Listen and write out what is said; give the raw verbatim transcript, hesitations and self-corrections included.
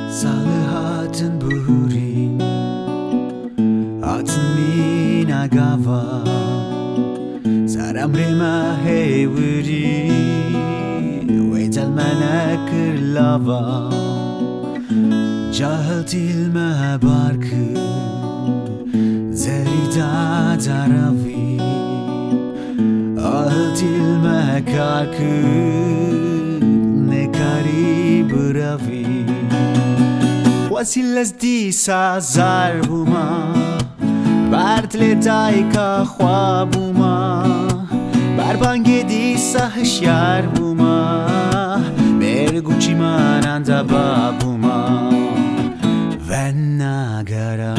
Salê hatin bihurî, hatin mîna gava, ser emrê me hêwirî, wê cel me nekir lava. Cahil tîl me bar kir, zerî da caravî. Ahil tîl me kar kir, nekarî biravî. Xwesî lez dîsa zar bûma, ber dilê dayika xwe bûma, ber bangê dîsa hişyar bûma, mêr û çîmanan de ba bûma, venagara.